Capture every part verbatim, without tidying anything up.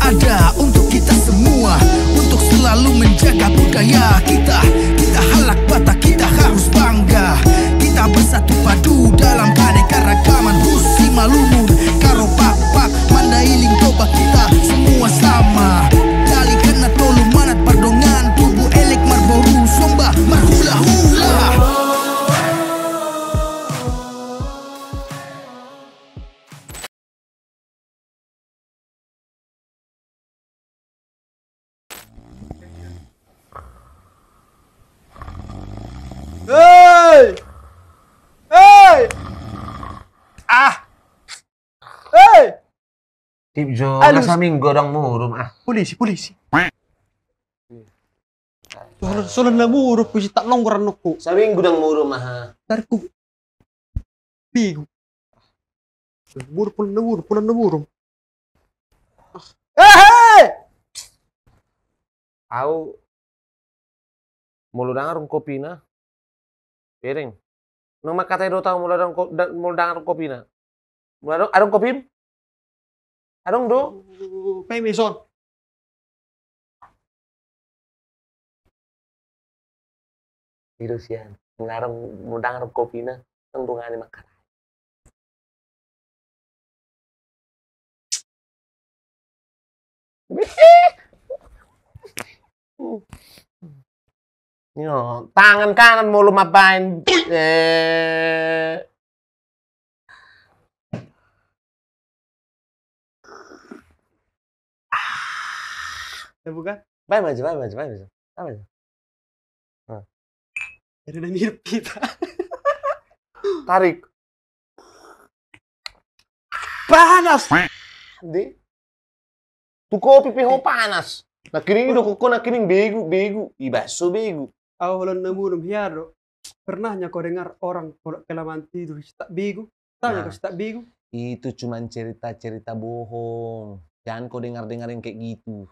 Ada untuk kita semua, untuk selalu menjaga budaya kita. Kita halak Batak, kita harus bangga. Kita bersatu padu dalam keanekaragaman. Hus Simalungun, Karo Pakpak, Mandailing, Toba, kita semua sama. Dalikan na tolu manat pardongan, tubu elek marboru, somba marhula-hula. Hei! Hei! Ah! Hei! Tip jo, Alus. Saminggu dang murum, ah. Polisi, polisi. Solan, solan na murum, polisi tak longgar anakku. Saminggu dang murum, aha. Tarku. Bego. Murum, polan na murum, polan na murum. Eh, eh! Au molo dang adong kopina. Bereng. Nang mangkatai do tau molo dang ko-, da-, molo dang adong kopina. Molo adong, adong kopim? Adong do? Pemison. Ido sian, ngarang mudang rap kopina, nang dongani mangkatai. Yo, tangan kanan molo mambaen, eh, Ya, bukan? Baen ma jo, baen ma jo, baen ma jo. Baen ma jo. Nah. Jadi, udah mirip kita. Tarik. Panas. Di. Tu kopi pe ho panas. Nangkining do, koko nangkining begu, begu. Ibaso begu. Au holan na murum hea do. Pernah nggak kau dengar orang kalau kelamaan tidur, sitak begu? Tahu nggak kau sitak begu? Itu cuman cerita-cerita bohong. Jangan kau dengar-dengar yang kayak gitu.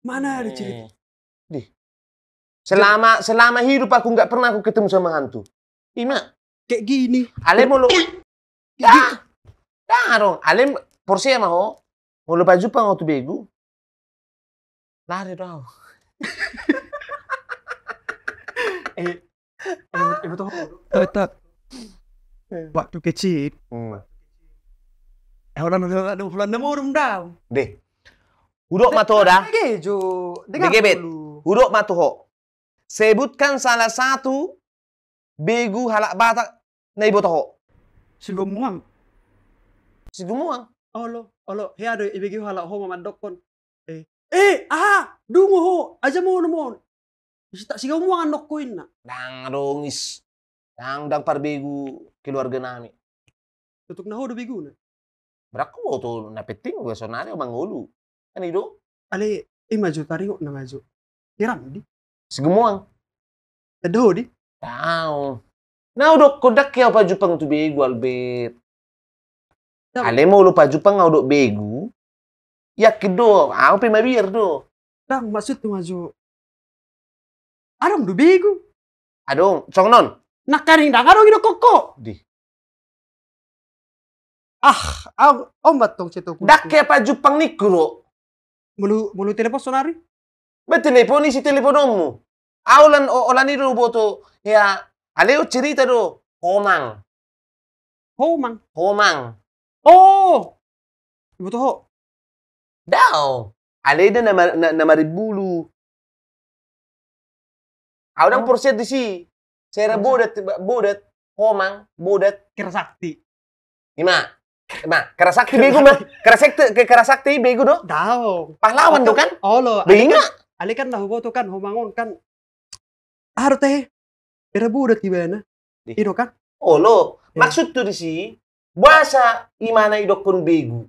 Mana ada cerita? Eh. Dih. Selama, selama hidup aku nggak pernah aku ketemu sama hantu. Ima. Kayak gini. Ale molo. Kayak gitu. Dah, dah dong. Ale porsea ma ho. Molo pajumpang ho tu begu. Lari do au. Eh, eh, eh, betul. Eh, tak. Eh. Waktu kecil. Hmm. Eh, holan, holan, holan na murum dau. Deh. Hudok ma tu ho da. Dege jo. Dege bet. Hudok ma tu ho. Sebutkan salah satu begu halak Batak na iboto ho. Sigomuang. Sigomuang? Olo, olo. Hea do ibege ho halak ho mandokkon. Eh, eh, aha? Dungo ho, aja mon, mon. Sitak Sigomuang anakku inna. Dang adong is. Dang, dang parbegu keluarga nami. Tutuk na ho do beguna. Berarti ho tu na penting gue sonari mangolu. Kan i do. Ale, ima jo taringot na ma jo. Hiram di. Sigomuang. Tanda ho di. Tahu. Na udah kodak ya pajumpang tu begu, Albert. Ale molo pajumpang au dok begu. Yakin do, au pe mabiar do. Dang, maksud tu ma jo. Adong do begu. Adong, songon on. Nangkaning dang adong idokkon ho. Di. Ah, au, au ma tong cetok. Dang ke pajumpang ningku do. Molo, molo telepon sonari. Ba telepon isi telepononmu. Au lan, o-, holan i do boto. Ya, ale ho cerita do. Homang. Homang. Homang. Oh. Iboto ho. Dao. Ale da na mar-, na, na marimbulu. Au dang porsea disi. Sera bodat, bodat, homang, bodat. Kerasakti. Ima. Ima, kerasakti begu ma. Kerasakti, ke-, kerasakti begu do. Dao. Pahlawan do kan? Olo. Be ima. Ale kan na huboto kan homang on kan. Aha do tahe? Sera bodat ibana. Di. I do kan? Olo. Maksud tu disi, boasa imana idokkon begu.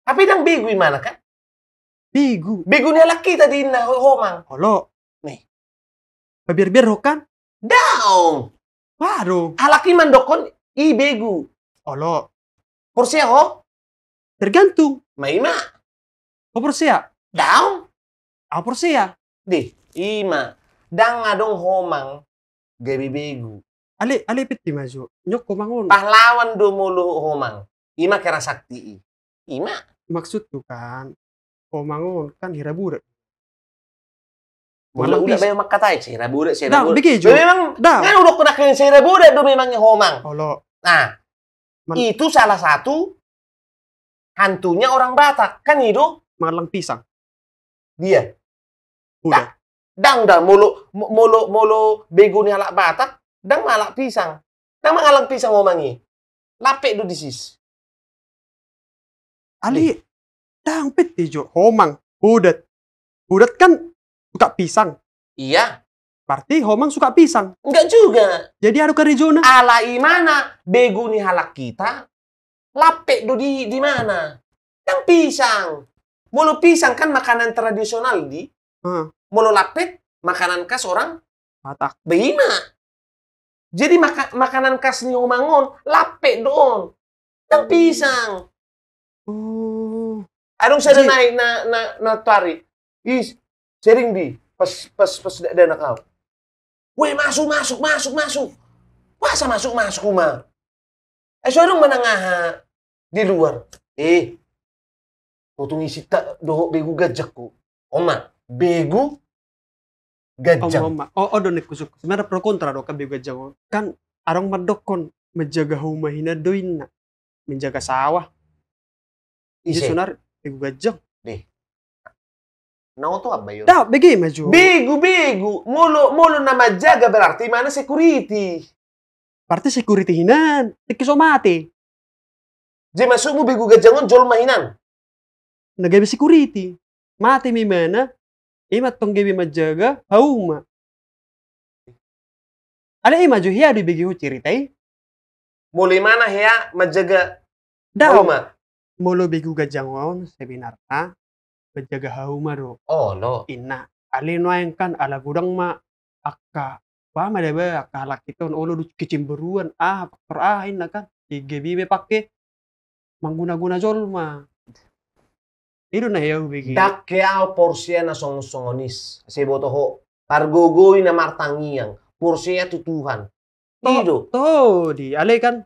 Tapi dang begu imana kan? Begu. Begu ni halak hita di inna ho-, homang. Olo. Nih. Pabiar-biar ho kan? Daong. Waduh. Halak i mandokkon i begu. Olo. Porsea ho? Tergantung. Ma ima. Ho porsea? Daong. Au porsea. Di, ima. Dang adong homang gabe begu. Ale, ale piti ma jo. Nyok homang on. Pahlawan do molo homang. Ima kerasakti i. Ima. Maksudku kan. Homang on kan hira bodat. Molo udah bayo mangkatai, sera bodat, sera bodat. Memang, ndang, kan udah kena kena sera bodat do memang homang. Olo. Nah, itu salah satu hantunya orang Batak, kan itu. Mangallang pisang. Dia. Udah. Ndang da, molo, molo, molo begu ni halak Batak, ndang mangallang pisang. Ndang mangallang pisang homang i. Lape do di sis. Alai, ndang pette jo, homang, bodat. Bodat kan suka pisang. Iya. Berarti homang suka pisang. Enggak juga. Jadi adu karejona. Alai mana begu ni halak kita, lape do di, di mana? Ndang pisang. Molo pisang kan makanan tradisional di. Molo lape makanan khas orang Batak. Baima. Jadi maka-, makanan khas ni homang on, lape do on. Ndang pisang. Oh. Adong sada nai na, na, na tuari. Is, sering di, pas, pas, pas da, da na kau. Weh, masuk, masuk, masuk, masuk. Masa masuk, masuk uma. Eh, so adong manang aha di luar. Eh, potong isi tak dohot begu ganjang ku. Oma, begu ganjang. Oma, oma. Oh, oh, do nek kusuk. Sebenarnya pro kontra do kan begu ganjang. Kan adong mandokkon menjaga hauma hinan do inna. Menjaga sawah. Ise? Sonari begu ganjang. Deh. Na oto abba yo. Da, bege ma jo. Begu, begu. Molo, molo na manjaga berarti mana security. Berarti security hinan. Tingki so mate. Jadi maksudmu begu ganjang on jolma hinan. Na gabe security. Mate ma imana. Ima tong gabe manjaga hauma. Alai ima jo hea do ibege ho cerita i. Molo imana hea manjaga hauma. Molo begu ganjang on sebenarna manjaga hauma do. Olo. Inna. Alai nuaeng kan ala godang ma angka, ba ma da ba angka halak hita on olo do kecemburuan, ah, faktor ah inna kan. Gabe ma pake mangguna-guna jolma. I do na hea hubege. Ndang hea au porsea na songon-songon i. Sai boto ho. Pargogoi na martangiang. Porsea tu Tuhan. I do. Toho di, alai kan.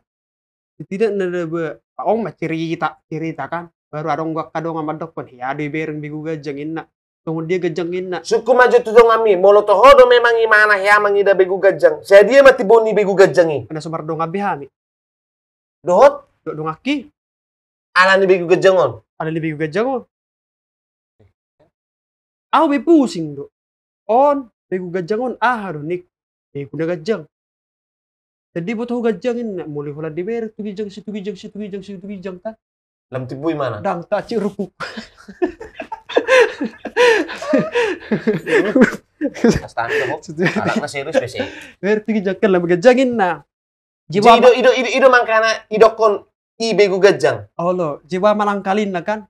Setidakna da ba, on ma cerita, cerita kan. Baru adong angka dongan mandokkon, hea do ibereng begu ganjang inna. Songon dia ganjang inna. Sungkun ma jo tu donganmi, molo toho do memang imana hea mangida begu ganjang. Sadia ma timboni begu ganjang i. Ana so mardongan be hami. Dohot? Dohot donganki. Alani begu ganjang on. Alani begu ganjang on. Au be pusing do. On, begu ganjang on, aha do nik. Begu na ganjang. Jadi boto ho ganjang inna, molo holan dibereng tu ginjang, situ ginjang, situ ginjang, situ ginjang kan. Lam timboi mana? Ndang, tacik rukuk. Astaga, ho. Anak na serius be sih. Bereng tu ginjang kan, lam ganjang inna. Jadi ido, ido, ido, ido mangkana idokkon i begu ganjang. Olo, jeba manangkal inna kan.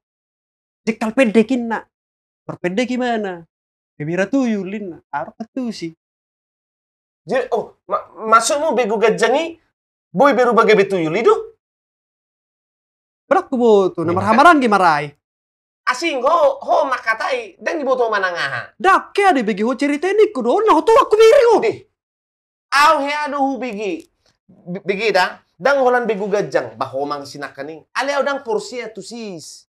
Jengkal pendek inna. Perpendek imana. Bebera tuyul inna. Arok tusi. Jadi, oh, ma-, maksudmu begu ganjang i boi berubah gabe tuyul i do? Berak ku boto, na marhamaranggi marai. Asing ho, ho mangkatai, ndang diboto manang aha. Ndang, hea do ibege ho cerita i ningku do, na ho toak ku bereng ho. Deh. Au hea do hubege. Be-, bege da, ndang holan begu ganjang, ba homang sinangkaning. Alai au ndang porsea tu sis.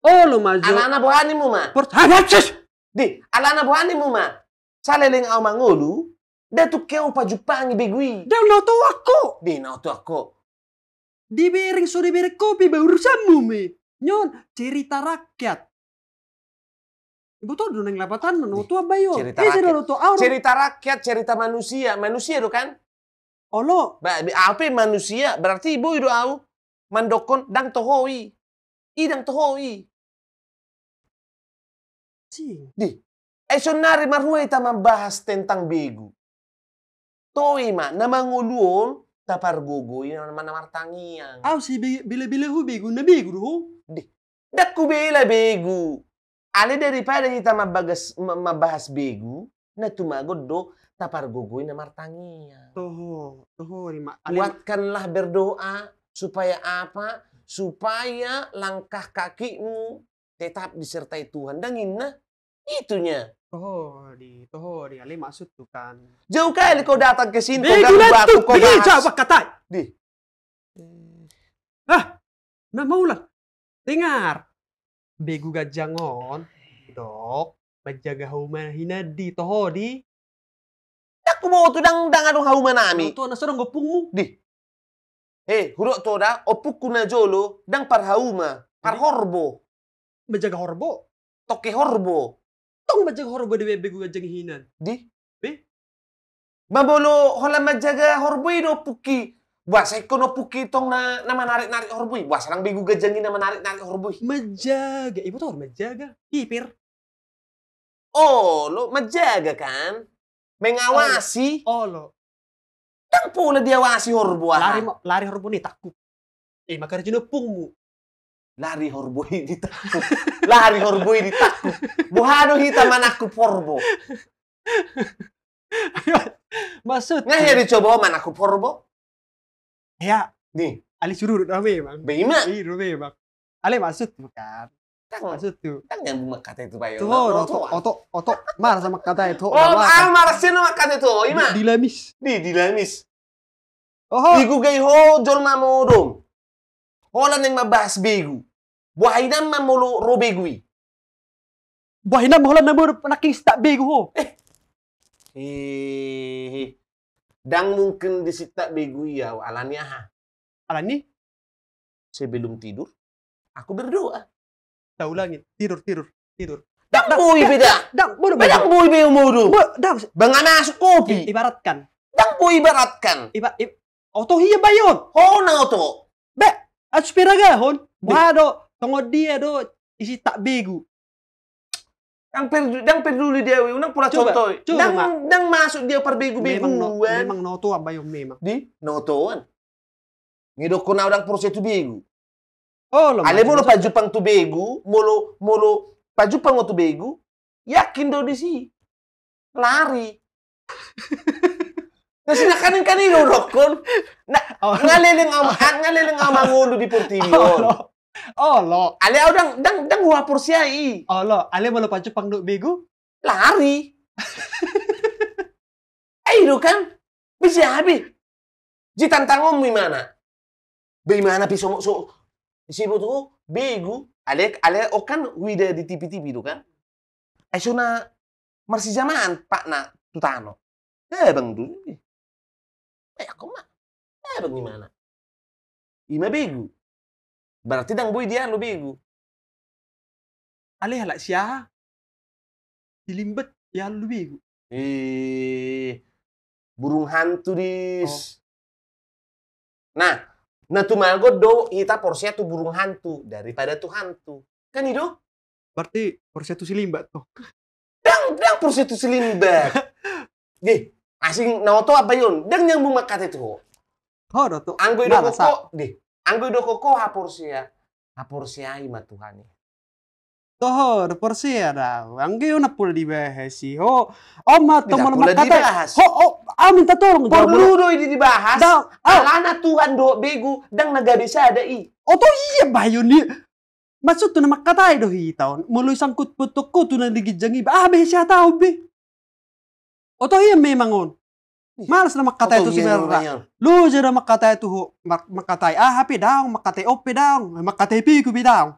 Olo ma jo. Alana boha nimmu ma. Pors-, ha, ha, sis! Deh, alana boha nimmu ma. Saleleng au mangolu, ndang tung hea hupajumpangi begu i. Ndang na ho toak ho. Deh, na ho toak ho. Dibereng so dibereng ho pe ba urusanmu ma i. Nion, cerita rakyat. Iboto do naeng lapatanna, na ho toak ba i on. Cerita rakyat. Cerita rakyat, cerita manusia. Manusia do kan? Olo. Ba, be-, au pe manusia, berarti boi do au mandokkon ndang toho i. I ndang toho i. Sing. Deh. Eh, saonari marhua hita mambahas tentang begu. Toho i ma, na mangolu on, tapargogoi na, na martangiang. Au si be-, bela-bela ho begu, na begu do ho. Deh. Ndang hubela begu. Alai daripada hita mambagas-, ma-, mambahas begu, na tumagon do tapargogoi na martangiang. Toho, toho i ma. Alai kuatkanlah berdoa supaya apa? Supaya langkah kakimu tetap disertai Tuhan. Ndang inna. Itunya. Toho di, toho di, alai maksudku kan. Jauh kali kau datang ke sini, kau ganggu aku, kau bahas. Bege, jauh, katai. Deh. Ah, na maulang. Dengar. Begu ganjang on, dok, manjaga hauma hinan di, toho di. Ndang huboto, ndang, ndang adong haumanami. Toho, na so adong ompungmu. Di. He, hudok to da, ompungku na jolo, ndang parhauma, parhorbo. Manjaga horbo? Toke horbo. Tong manjaga horbo di begu ganjang i hinan. Di? Be? Ba molo holan manjaga horbo i do ompungki. Boasa ingkon ompungki tong na, na manarik-narik horbo i. Boasa ndang begu ganjang i na manarik-narik horbo i. Manjaga, iboto do manjaga. Pipir. Olo, manjaga kan? Mengawasi. Olo. Ndang pola diawasi horbo, aha? Lari mo, lari horbo ni tangkup. Eh, maka rajin ompungmu. Lari horbo i ditangkup. Lari horbo i ditangkup. Boha do hita manangkup horbo? Maksud. Nga hea dicoba ho manangkup horbo? Hea. Ni. Alai sururut do memang. Be ima. I do memang. Alai maksud bukan. Ndang. Maksud tu. Ndang nyambung mangkatai tu bayo. Tu ho, oto, oto, oto. Marasa mangkatai tu ho. Oh, ah, marasa na mangkatai tu ho, ima. Di, dilamis. Di, dilamis. Oho. Digugai ho jolma modom. Holan naeng mambahas begu. Boha hinan ma molo ro begu i. Boha hinan ma holan na modom nangkin sitak begu ho. Eh. Hehe. Ndang mungkin di sitak begu i au, alani aha? Alani? Sebelum tidur, aku berdoa. Taulangin, tidur, tidur, tidur. Ndang boi be da. Ndang, bodo, bodo. Ndang boi be modom. Bo-, ndang. Ba nga masuk kopi. I-, ibaratkan. Ndang boi ibaratkan. Iba-, i-, oto hia bayon. Ho na oto. Be, asus peragahon. Be. Boha do, tongon dia do, isi tak begu. Ndang per-, ndang peduli dia, ndang pola contoh. Coba, coba, ndang, ndang masuk dia parbegu-beguan. Memang na otoan bayon memang. Di, na otoan. Ngidokkon au ndang porsea tu begu. Olo, alai molo pajumpang tu begu, molo, molo pajumpang ho tu begu, yakin do disi. Lari. Na sinakaning kan i do dokkon. Na, olo. Nga leleng au, nga leleng au mangolu di portibi on. Olo. Olo. Alai au ndang, ndang, ndang huhaporseai. Olo, alai molo pajumpang dohot begu? Lari. Ai do kan? Bisa habis. Di tantangonmu imana. Be imana pe so, so, siboto ho, begu. Alai, alai, o kan huida di tipi-tipi do kan? Ai so na marsijamaan patna tu tano. Eh, bang dulu. Eh, aku ma. Eh, bang imana. Ima begu. Berarti ndang boi dialu begu. Alai halak si aha? Si Limbat dialu begu. Eh, burung hantu dis. Oh. Nah, na tumagon do hita porsea tu burung hantu daripada tu hantu. Kan i do? Berarti porsea tu si Limbat tu. Ndang, ndang porsea tu si Limbat. Di, asing na oto apa yon? Ndang nyambung mangkatai tu ho. Ho do tu. Anggo idokkon ho, di. Anggo idokkon ho haporsea. Haporseai ma Tuhan i. Toho, do porsea do au. Anggo i na pola dibahas i. Ho, on ma tong molo mangkatai. Ho, ho, au minta tolong. Porlu do i dibahas. Alana Tuhan dohot begu, ndang na gabe sada i. Oto hia bayon i. Maksudhu na mangkatai do hita on. Molo i sangkut pauthu ho tu na di ginjang i ba, ah, be sihat au be. Oto hia memang on. Ih, males na mangkatai tu sebenarna. Loja do mangkatai tu ho, mangkatai aha pe daong, mangkatai on pe daong, mangkatai begu pe daong.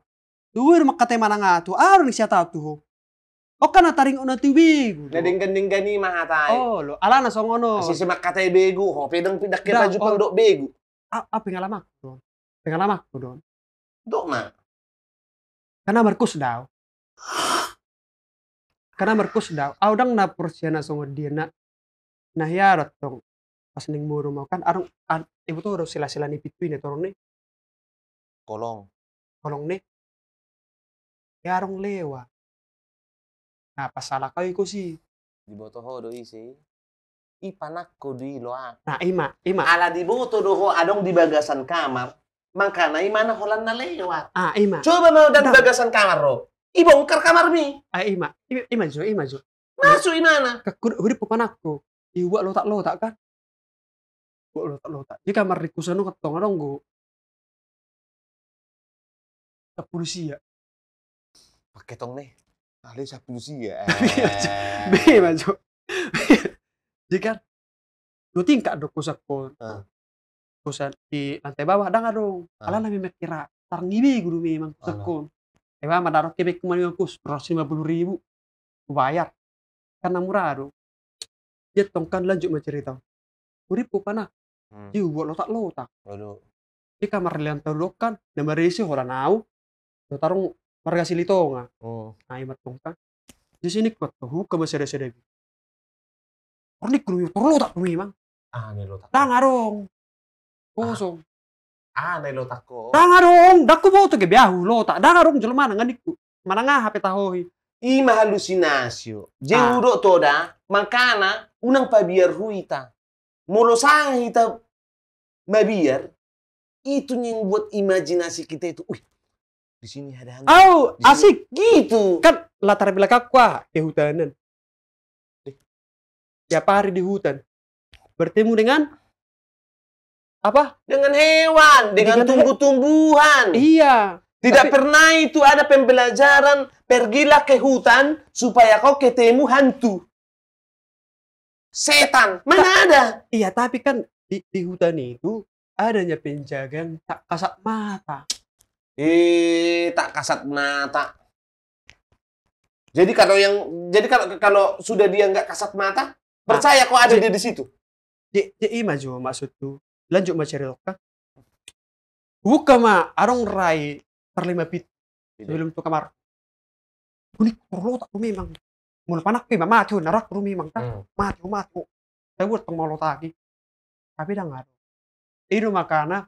Tu ho do mangkatai manang aha tu ho, aha do na sihat au tu ho. Oka na taringot na tu begu. Na denggan-denggan i ma hatai. Olo, alana songon on. Sisi mangkatai begu, ho pe ndang pindah ke pajumpang dohot begu. A, a, pengalamanku do on. Pengalamanku do on. Dok ma. Karena markus do au. Karena markus do au. Au ndang na porsea na songon dia na. Na hea do tong. Pas naeng modom au kan adong, iboto do sela-sela ni pintu i na torong ni. Kolong. Kolong ni. Hea adong lewat. Nah, pas halak au i kosi. Diboto ho do ise i. I panangko do i loak. Nah, ima, ima. Ala diboto do ho adong di bagasan kamar. Makana imana holan na lewat. Ah, ima. Coba ma ndang di bagasan kamar ro. Ibongkar kamarmi. Ah, ima. Ima, ima jo, ima jo. Masuk imana. Hudip ho panangko. Ibuat lotak-lotak kan. Buat lotak-lotak. Di kamar ringkusan on tong adong do. Sampulu sia. Pake tong ne. Alai sampulu sia. Be ma jo. Jadi kan dua tingkat do kosan on. Kosan di lantai bawah ndang adong. Alana memang kira tarni begu do memang kosan on. Eba, madarokke baen ku ma nian, Kus, dua ratus lima puluh ribu. Hubayar. Kan na mura do. Ia tong kan lanjut ma cerita. Hurippu, Pak, na. Hmm. Dia buat lotak-lotak. Waduh. Di kamar lian tolu kan, na marisi holan au. Dohot adong marga Silitonga. Hmm. Nah, ima tong kan. Di sini kuat tuh, hubuka ma sada-sada. Ornik ku, tor lotak tu memang. Ah, ni lotak. Ndang adong. Kosong. Ah, na i lotak ho. Ndang adong, ndang huboto gabe ahu lotak. Ndang adong jolma na ngannikku. Manang aha pe tahohi. Ima halusinasi ho. Je hudok to da, makana unang pabiar hita. Molo sanga hita mabiar, itu yang buat imajinasi kita itu. Wih, di sini ada hantu. Au, di sini asik. Gitu. Kan latar belakangku aha, kehutanan. Tiap hari di hutan. Bertemu dengan apa? Dengan hewan, dengan tumbuh-tumbuhan. Iya. Tidak pernah itu ada pembelajaran, pergilah ke hutan supaya kau ketemu hantu. Setan, mana ada? Iya, tapi kan di, di hutan itu adanya penjaga yang tak kasat mata. Eh, tak kasat mata. Jadi kalau yang, jadi kalau, kalau sudah dia nggak kasat mata, percaya kok ada dia di situ. Jadi, jadi ima jo maksudku. Lanjut ma cerita kan. Hubuka ma, adong rai tar lima pitu. Sebelum tu kamar. Unang tor lotak tu memang. Molo panakku ima mate ho, na rohangku memang kan. Hmm. Mate ho, mate ho. Tabuat tong ma lotak i. Tapi ndang adong. I do makana.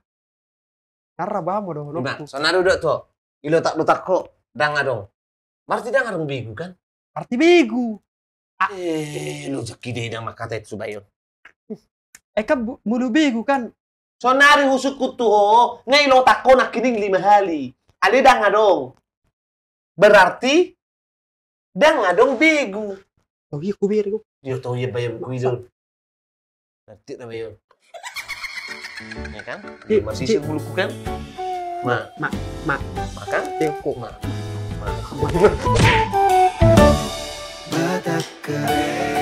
Nara ba mo dohononku. Ima, sonari do to. I lotak-lotak ho, ndang adong. Berarti ndang adong begu kan? Berarti begu. Eh, lo jaki de ndang mangkatai tu subayon. Eh, kan mulu begu kan. Sonari husungkun tu ho, nga i lotak ho nangkining lima hali. Ale ndang adong. Berarti ndang adong begu. Oh iya, ku bere. Iya to, iya, bayar buku itu. Nanti na bayar. Ya kan? Masih sih buluku kan? Ma, ma, ma. Makan? Tengko. Ma. Ma. Batak keren.